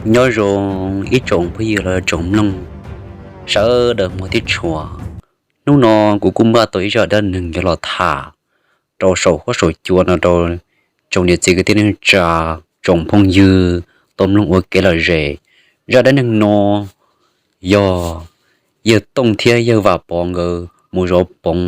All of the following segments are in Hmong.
Nyob zoo ib tsoom phooj ywg los tsoom mloog sawv daws hmov thiab tshua. Hnub no kuv kuj npaj tau ib zaj dab neeg yuav los tham rau saum huab saum cua no rau tsoom niam txiv kwv tij neej tsa, tsoom phooj ywg tau mloog ua kev lom zem. Zaj dab neeg no yog yawg Tooj thiab yawg Vam Pov nkawd mus zov poov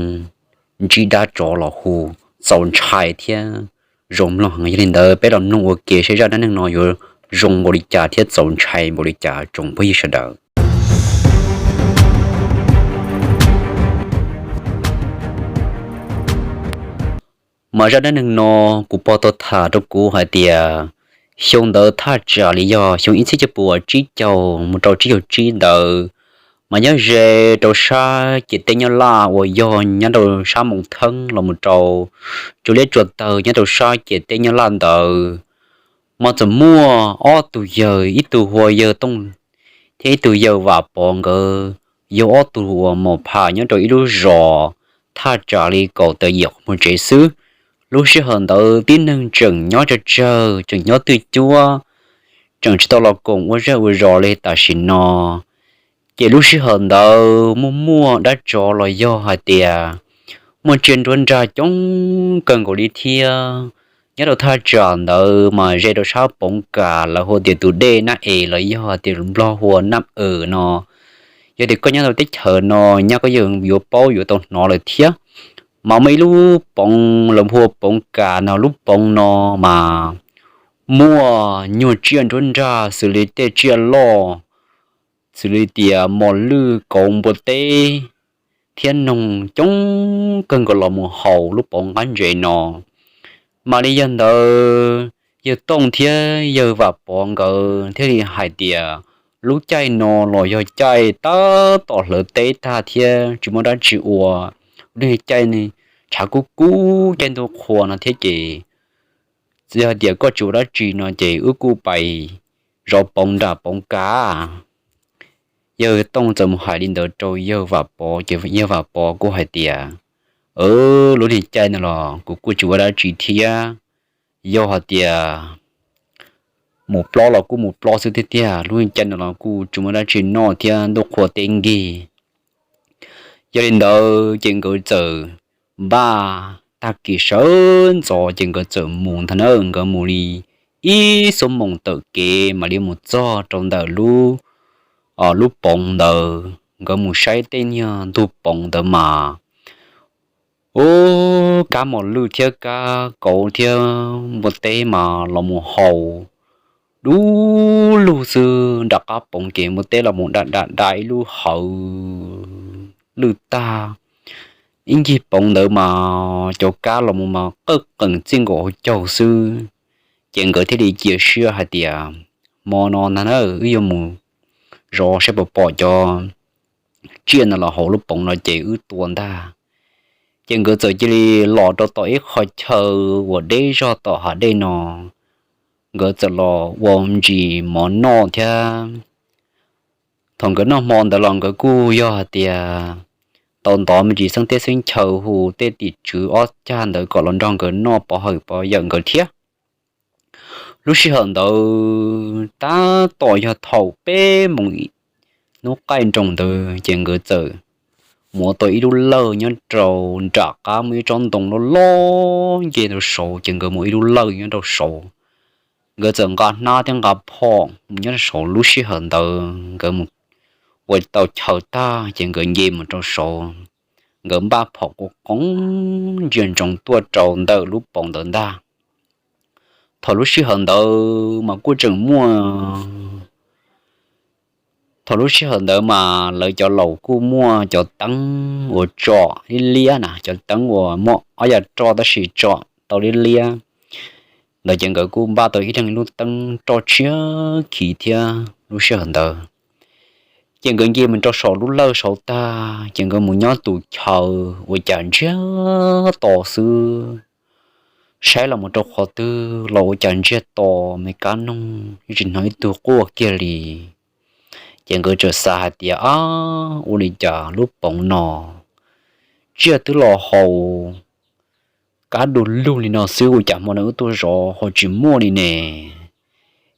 ntsib dab tsov los hu, txaus ntshai thiab zoo mloog heev. Yog li ntawd peb los mloog ua ke seb zaj dab neeg no yuav zoo npaum li cas thiab txaus ntshai npaum li cas tsoom phooj ywg sawv daws. Mas zaj dab neeg no kuv pog tau tham rau kuv hais tias xyoo ntawd thaj tsam li yog xyoo ib txhiab cuaj puas tsib caug mus rau tsib caug tsib ntawd, mas nyob ze rau sab ciam teb Nyab Laj uas yog nyob rau sab Moos Theeb los mus rau Tsua Liab Tsua Tawg nyob rau sab ciam teb Nyab Laj ntawd, mas txawm muaj ob tug yawg, ib tug hu ua yawg Tooj thiab ib tug yawg Vam Pov nkawd, yog ob tug uas mos pham nyob rau ib lub zos thaj tsam li kaum tawm yim qhov muag tsev xwb. Lub sij hawm ntawd tib neeg tseem nyob tsawg tsawg, tseem nyob twj cuab, tseem tsis tau los koom ua zej ua zos li tam sim no. Ces lub sij hawm ntawd muaj muaj dab tsov los yog hais tias muaj tsiaj nruab nrag coob kawg nkaus li thiab. Nyob rau thaj tsam ntawd mas ze rau sab Poov Kas, lawv hu tias tus dej Naj Es los yog tias Nplog hu ua Naj Awm no. Yog tias koj nyob rau teb chaws no nyab koj yeej yuav paub yuav tau hnov lawm thiab. Mas muaj ib lub poov lawv hu ua Poov Kas no, lub poov no mas muaj nyuag tsiaj nruab nrag xws li tej tsiaj loj, xws li tias mos lwj, kauv, npua teb thiab noog coob kawg nkaus los mus haus lub poov qab ntses no. Mas li yog ntawd yawg Tooj thiab yawg Vam Pov nkawd thiaj li hais tias lub caij no los yog caij tab tom hlawv teb tag thiab tsis muaj dab tsi ua, lub caij tshav kub kub caij ntuj qhua no thiab ces txawm yog hais tias koj tsis ua dab tsi no ces wb kuj pais zov poov nram Poov Kas. Yawg Tooj txawm mus hais li ntawd rau yawg Vam Pov ces yawg Vam Pov kuj hais tias, lub niag caij no los kuv kuj tsis ua dab tsi thiab, yog hais tias mus plob los kuj mus plob xwb tiag tiag, lub niag caij no los kuj tsis muaj dab tsi noj thiab ntuj qhua teb nkig. Yog li ntawd ces nkawd txawm npaj tag kis sawv ntxov ces nkawd txawm mus ntag na. Nkawd mus li ib xuab moos tawm kev mam li mus txog rau ntawm lub, lub poov ntawd. Nkawd mus saib tej niag ntug poov ntawd mas ub, kab mos lwj thiab kab kauv thiab npua teb mas los mus haus du lug xwb. Nram qab poov ces npua teb los mus da da da ib lub hawv lwj tag. Ib ncig poov ntawd mas cov kab los mus mas qawj qeem txij nkaus hauv caug xwb. Ces nkawd thiaj li cia siab hais tias hmo no ntag na wb yuav mus zov saib puas pom cov tsiaj no los hauv lub poov no ces wb tua ntag. Ces nkawd txawm cia li los rau tom ib qho chaw uas deb zog tom hav dej no. Nkawd txawm los ua ntsis mov noj thiab. Thaum nkawd noj hmo ntawd los nkawd kuj yog hais tias tau ntov me ntsis xeeb teb xeeb chaw hu tej tim tswv ob cag ntawd kom los nrog nkawd noj pov hawm pov yawm nkawd thiab. Lub sij hawm ntawd tab tom yog thaum peb moos hnub qaij nroos ntawd ces nkawd txawm mus ua tau ib lub lawj nyob rau nram qab muaj ib tsob ntoo loj loj nce rau saud ces nkawd mus ib lub lawj nyob rau saud. Nkawd txawm nqa hnab thiab nqa phom mus nyob rau saud. Lub sij hawm ntawd nkawd mus ua tau chaw tag ces nkawd nce mus rau saud. Nkawd npaj phom quaj qoob ntsia ntsoov tuaj rau ntawm lub poov ntawd ntag. Thaum lub sij hawm ntawd mas kuj tseem muaj, thaum lub sij hawm ntawd mas lawv cov laus kuj muaj cov teeb uas tsom liab liab na, cov teeb uas muaj ob yam roj tab sis tsom tau liab liab ntawd ces nkawd kuj npaj tau ib leeg ib lub teeb roj tshiab khiv thiab. Lub sij hawm ntawd ces nkawd nce mus rau saum lub lawj saud tag ces nkawd mus nyob tus chaw uas cas ntsiag to xwb. Saib los mus rau qhov twg los ua cas ntsiag to, me kab noog yeej tsis hnov ib tug quaj kiag li. Ces nkawd txawm xav hais tias, ab, ua li cas lub poov no tsiaj twb los haus kab du lug li no xwb ua cas hmo no wb tuaj zov ho tsis muaj li ne?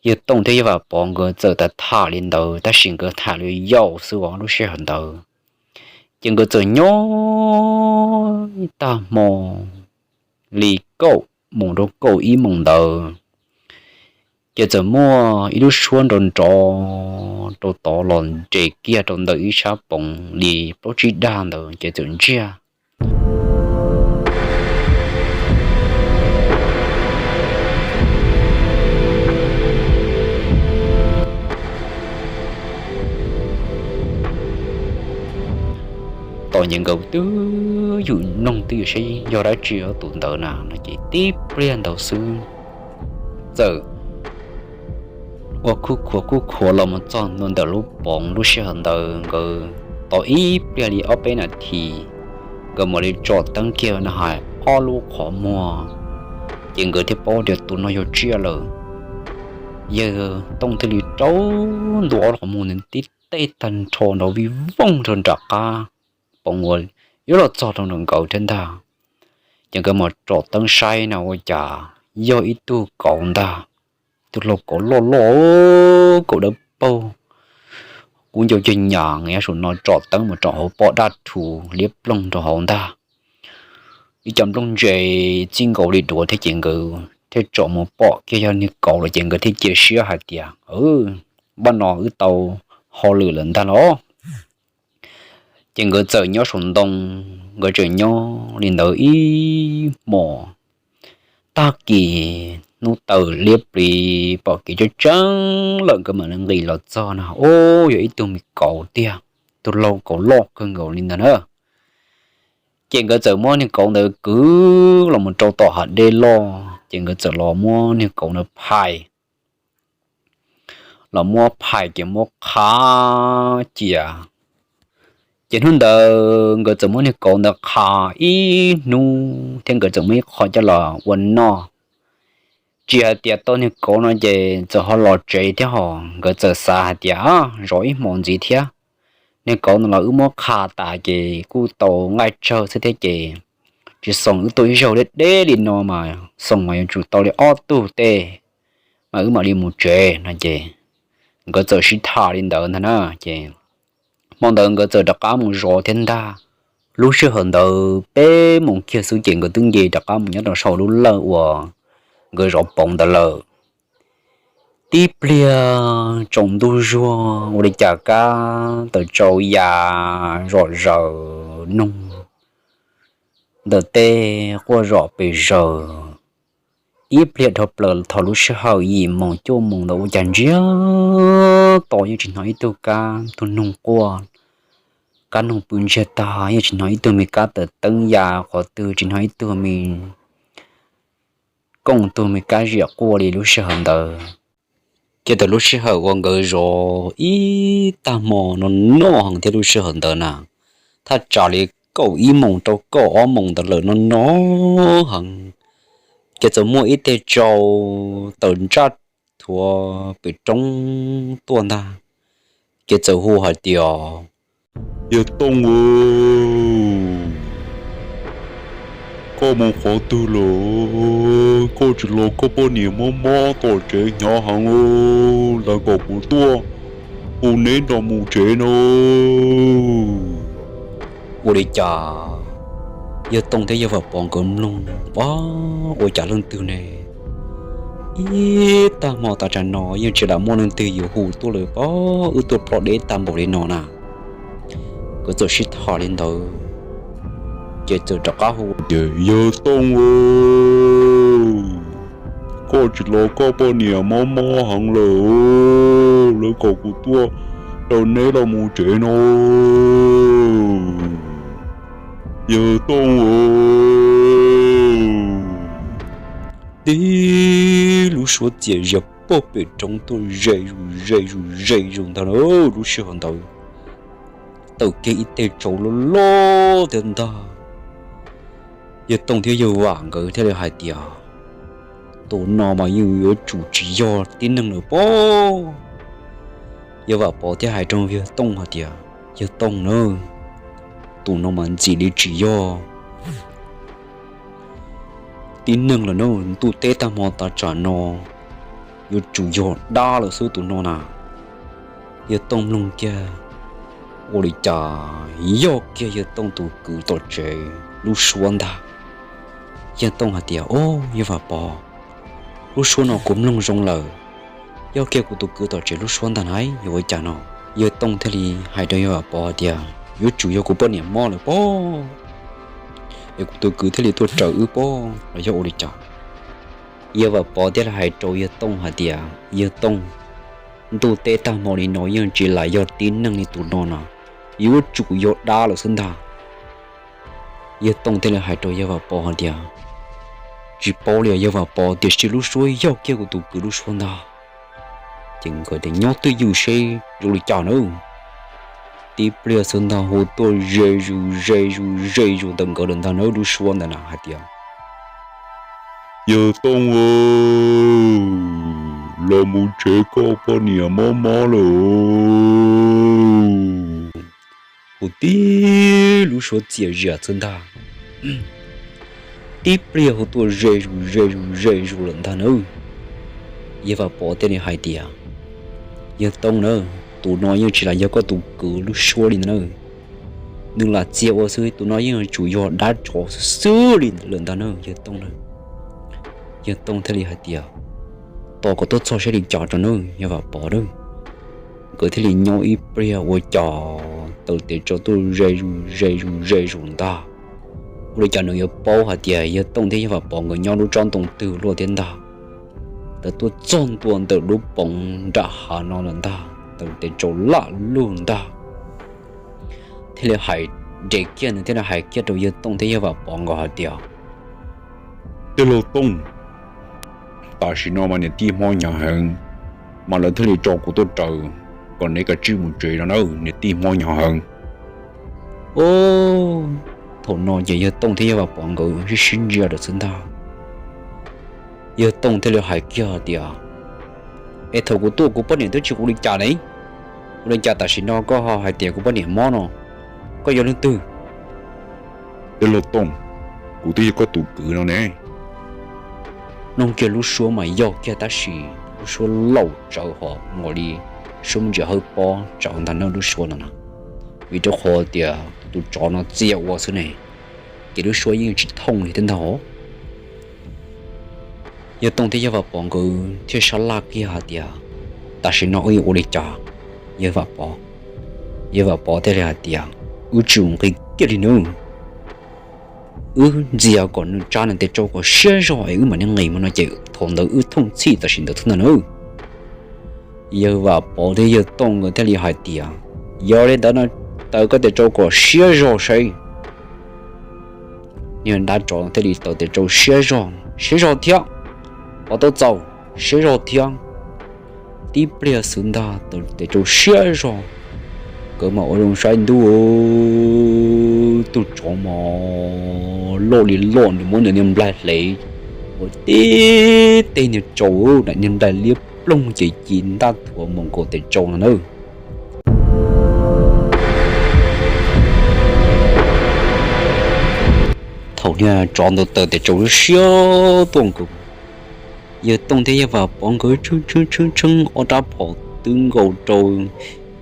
Yawg Tooj thiab Yawg Vam Pov nkawd txawm tham li ntawd tab sis nkawd tham li yaus xwb os lub sij hawm ntawd. Ces nkawd txawm nyob tag hmo li kaum moos rau kaum ib moos ntawd, ces txawm muaj ib lub suab nrov nrov rau tod los nres kiag rau ntawm ib sab poov li plaub tsib dag ntawd ces txawm ntsiag. Tom ces nkawd twb yum mloog twb yus saib yog dab tsi tus ntawd na no ces tib pliag ntawd xwb txawm ua khuj khuav khuj khuav los mus txog ntawm lub poov. Lub sij hawm ntawd nkawd tos ib pliag li ob peb nas this, nkawd mam li tsom teeb kiag no hais ob lub qhov muag, ces nkawd thiaj paub tias tus no yog tsiaj lawm. Yawg Tooj thiaj li rau ntua ob lub qhov muag ntawd tib teg tag nrho nrov vij voog rau nram qab poov uas yuav los txog rau nram nkawd thiab ntag. Ces nkawd mam tsom teeb saib na ua cas yog ib tug kauv ntag, tug hlau kauv loj loj, kauv dawb paug, kub ncau ceg nyas, yav saum no tsom teeb mus tsom hauv pom daj rhuv liab ploog rau hauv ntag. Ib co nplooj ntse txij nkaus li duav thiab ces nkawd thiaj tsom mus pom kiag yog niag kauv lawm ces nkawd thiaj cia siab hais tias, Npaj no wb tau hauj lwm lawm ntag los. Ces nkawd txawm nyob saum ntoo, nkawd tseem nyob li ntawd ib hmos. Tag kis hnub tawm liab pliv pom kev tseeb tseeb lawm nkawd mam li nqis los txog no, ub, yog ib tug me kauv tiag, tug hlau kauv loj kawg nkaus li ntawd na. Ces nkawd txawm muab niag kauv ntawd kwv los mus rau tom hav dej loj ces nkawd txawm los muab niag kauv ntawd phais, los muab phais ces muab qhav cia. Ces hnub ntawd nkawd txawm muab niag kauv ntawd qhav ib hnub thiab nkawd txawm muab ib qho coj los ua noj. Tsis hais tias tau niag kauv no ces txawm ho los tsev thiab hos nkawd txawm xav hais tias zov ib hmos ntxiv thiab. Niag kauv no los wb muab qhav tas ces kuj tau nqaij tsawg xwb thiab ces tsis xoom wb tuaj ib zaug deb deb li no mas xoom mas yuav tsum tau li ob tug tej mas wb mam li mus tsev no ces nkawd txawm sib tham li ntawd ntag na ces hmo ntawd nkawd txawm rov qab mus zov thiab ntag. Lub sij hawm ntawd peb moos kiag xwb ces nkawd twb nce rov qab mus nyob rau saum lub lawj uas nkawd zov poov ntawd lawm. Tib pliag tsaus ntuj zuag ua li cas kab tawm tsau ya zom zaws noog ntawm tej quaj zom pes zaws. Ib pliag dhau plaws thaum lub sij hawm yim moos cuaj moos ntawd ua cas ntsiag to yeej tsis hnov ib tug kab tug noog quaj. Kab noog pw ntsiag tag yeej tsis hnov ib tug me kab tawm teeb ya qhov twg, tsis hnov ib tug me kooj tug me kab ziam quaj li lub sij hawm ntawd. Ces thaum lub sij hawm uas nkawd zov ib tag hmo no noj heev thiab lub sij hawm ntawd na, thaj tsam li kaum ib moos rau kaum ob moos ntawd lawm no noj heev, ces txawm muaj ib teg tsau tawm ntsaj thuav pem roob tuaj ntag, ces txawm hu hais tias, Yawg Tooj aw, koj mus qhov twg lawm? Koj tsis los koj poj niam mob mob tom tsev hnyav heev, lawv kom kuv tuaj hu neb nrog mus tsev no. Ua li cas Yawg Tooj thiab Yawg Vam Pov nkawd mloog, Ab, ua cas leej twg ne? Ib tag hmo tav tsam no yeej tsis lam muaj leej twg yuav hu tuaj lawm pob, wb tuaj ploj deb tag npaum li no na. Nkawd txawm sib tham li ntawd, ces txawm rov qab hu, Yawg Tooj aw, koj tsis los koj poj niam mob mob heev lawm, lawv kom kuv tuaj rau neb los mus tsev no. Yawg Tooj aw, tib lub suab txias zias puag pem roob tuaj ze zus ze zus ze zus ntag na. Lub sij hawm ntawd tawm kiag ib teg tsau loj loj thiab ntag. Yawg Tooj thiab Yawg Vam nkawd thiaj li hais tias, Tus no mas yeej yuav tsum tsis yog tib neeg lawm pob. Yawg Vam Pov thiaj hais rau Yawg Tooj hais tias, Yawg Tooj na, tus no mas ntxim li tsis yog tib neeg lawm na. Ntuj teb tag hmo tav tsam no yuav tsum yog dab lawm xwb tus no na. Yawg Tooj mloog kiag, ua li cas yog kiag Yawg Tooj tus kwv tom tsev lub suab ntag. Yawg Tooj hais tias, Au, Yawg Vam Pov, lub suab no kuv mloog zoo lawm, yog kiag kuv tus kwv tom tsev lub suab ntag na, yuav ua cas no? Yawg Tooj thiaj li hais rau Yawg Vam Pov tias, Yuav tsum yog kuv poj niam mob lawm pob, es kuv tus kwv thiaj li tuaj raws wb pob los yog ua li cas? Yawg Vam Pov thiaj li hais rau Yawg Tooj hais tias, Yawg Tooj, ntuj teb tag hmo li no yeej tsis lam yog tib neeg li tus no no, yuav tsum yog dab lawm xwb ntag. Yawg Tooj thiaj li hais rau Yawg Vam Pov hais tias, Tsis paub li Yawg Vam Pov, tiam sis lub suab yog kiag kuv tus kwv lub suab ntag. Ces nkawd tias, Nyob twj ywm seb zoo li cas nawb. Tib pliag xwb ntag hu tuaj ze zus ze zus ze zus ntawm nkawd lawm ntag na, lub suab ntawd na hais tias, Yawg Tooj, los mus tsev, koj poj niam mob mob lawm. Hu tib lub suab txias zias xwb ntag. Tib pliag hu tuaj ze zus ze zus ze zus lawm ntag na. Yawg Vam Pov thiaj li hais tias, Yawg Tooj na, tus no yeej tsis lam yog koj tus kwv lub suab li ntag na. Nws lam txia ua xwb, tus no yeej yuav tsum yog dab tsov xwb xwb li lawm ntag na Yawg Tooj na. Yawg Tooj thiaj li hais tias, Tos kom tuaj txog saib li cas tso nawb Yawg Vam Pov nawb. Nkawd thiaj li nyob ib pliag ua cas taws tes tsau tuaj ze zus ze zus ze zus ntag. Ua li cas nws yuav paub hais tias Yawg Tooj thiab Yawg Vam Pov nkawd nyob lub tsob ntoo twg luaj thiab ntag. Taws tuaj txog ntua ntawm lub poov nram hav no lawm ntag, taws tes tsau laj lug ntag. Thiaj li hais, nres kiag nws thiaj li hais kiag rau Yawg Tooj thiab Yawg Vam Pov nkawd hais tias, Tij laug Tooj, tam sim no mas niam tij mob hnyav heev, mas lawv thiaj li tso kuv tuaj raws kom neb kav tsij mus tsev no na, niam tij mob hnyav heev. Thaum no ces Yawg Tooj thiab Yawg Vam Pov nkawd sib sib ntsia lawm xwb ntag. Yawg Tooj thiaj li hais kiag tias, Es thaum kuv tuaj kuv poj niam twb tsis hu li cas ne, ua li cas tam sim no koj ho hais tias kuv poj niam mob no? Koj yog leej twg? Tij laug Tooj, kuv twb yog koj tus kwv no ne. Mloog kiag lub suab mas yog kiag tab sis lub suab laus tsawv hos nkaus li suab me ntsis hawb pob tsawv ntag na lub suab no na. Vim rau qhov tias tus tsov no txia ua xwb ne, ces lub suab yeej tsis thooj li thiab ntag. Yawg Tooj thiab Yawg Vam Pov nkawd thiaj sab laj kiag hais tias, Tam sim no wb yuav ua li cas? Yawg Vam Pov, Yawg Vam Pov thiaj li hais tias, Wb tsis nqis kiag li nawb. Wb ntxias kom nws tsa nws tes tsau kom siab zog es wb mam li nqis mus no ces thaum ntawd wb thooj txhij tam sim ntawd xwb ntag nawb. Yawg Vam Pov thiab Yawg Tooj nkawd thiaj li hais tias, Yog li ntawd no taws koj tes tsau kom siab zog saib. Niag dab tsov thiaj li taws tes tsau siab zog, siab zog thiab, pov tau txaus, siab zog thiab. Tib pliag xwb ntag taws tes tsau siab zog, nkawd mam ua zoo saib ntuj, tus tsov mas loj li loj, nws muab nws niag nplaig hle ua tib teg niag tsau, niag nplaig liab ploog ces ci ntaj thuav mus nkaus tes tsau no na. Thaum niag tsov ntawd taws tes tsau siab tuaj nkaus, Yawg Tooj thiab Yawg Vam Pov nkawd tshee tshee tshee ob rab phom twb nkaus rau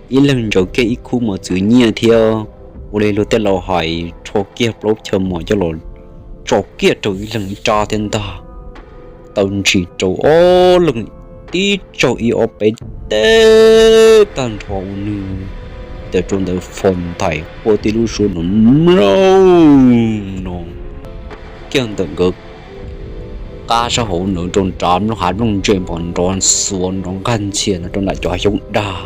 ib leeg ntsaws kiag ib khub mos txwv nyiaj thiab ua li luag tej laus hais rho kiag plaub chaw mos coj los tso kiag rau ib leeg ib rab thiab ntag. Taws ntshis rau ob leeg tib tsaug ib ob peb teg tag nrho ua nws tes tsau ntawd fo ntais quaj tib lub suab no mloog no. Kiag ntawm nkawd qab sab hauv nws rau nrad nplooj hav nplooj ntse npog nrov xuav nrov nqag ntxhias no rau nram cov xyoob dag.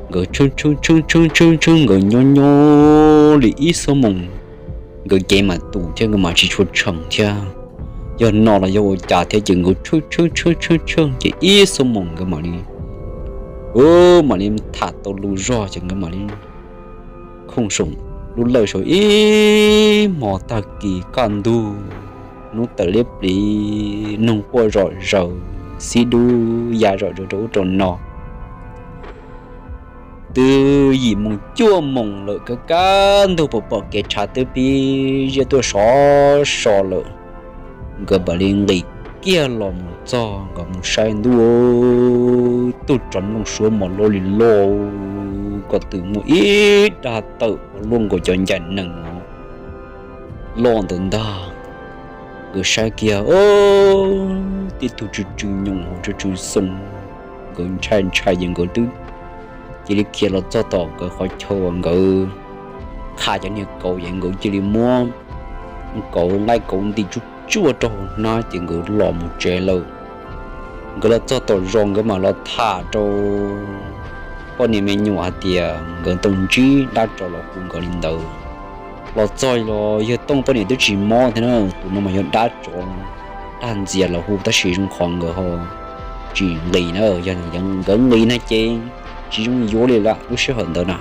Nkawd tshee tshee tshee tshee tshee tshee nkawd nyob nyob li ib xuab moos, nkawd cev mas tus thiab nkawd mas tsis tshua tsheej thiab. Yog no los yog ua cas thiab ces nkawd tshee tshee tshee tshee tshee ces ib xuab moos nkawd mam li, u, mam li tham tau lus zog ces nkawd mam li khooj soom lub lawj saum ib hmos tag kis kaj ntug, hnub tawm liab pliv, noog quaj zom zaws, xib dub ya zom zaws rau ub rau no. Twb yim moos cuaj moos lawm, kaj kaj ntug pom pom kev tshav twb pib ziab tuaj sov so lawm. Nkawd mam li nqis kiag los mus txog nkawd mus saib ntuj, tug tsov mloog suab mos loj li loj, ko tw muaj ib dag tawm ua luaj nkaus cov ncaim nees no loj ntawd ntag. Nkawd saib kiag, tib tug tsw tsw nyoos hauv tsw tsw xoo, nkawd ntshai ntshai ces nkawd twb cia li khiav los txog tom nkawd qhov chaw uas nkawd qha cov niag kauv ces nkawd cia li muab kauv nqaij kauv nti tsuj tsuaj rau hauv hnab ces nkawd los mus tsev lawm. Nkawd los txog tom zos nkawd mam los tham rau poj niam me nyuam hais tias nkawd tau ntsib dab tsov los hu nkawd li ntawd. Los txog los yawg Tooj poj niam twb tsis mob thiab na, tus no mas yog dab tsov dag ntxias los hu tab sis zoo qhov nkawd ho tsis nqis na, yog nkawd nqis na ces tsis zoo yuav li lawm lub sij hawm ntawd na.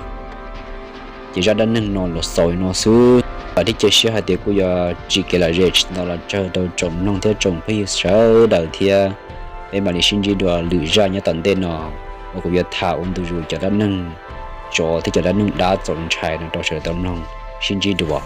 Ces zaj dab neeg no los xaus li no xwb, vam thiab cia siab hais tias kuj yuav tsim kev lom zem tsis ntau los tsawg rau tsoom mloog thiab tsoom phooj ywg sawv daws thiab. Peb mam li sib ntsib dua lwm zaj nyob tom ntej no uas kuv yuav tham ua ntu zus cov dab neeg tsov thiab cov dab neeg dab txaus ntshai no rau sawv daws tau mloog. Sib ntsib dua.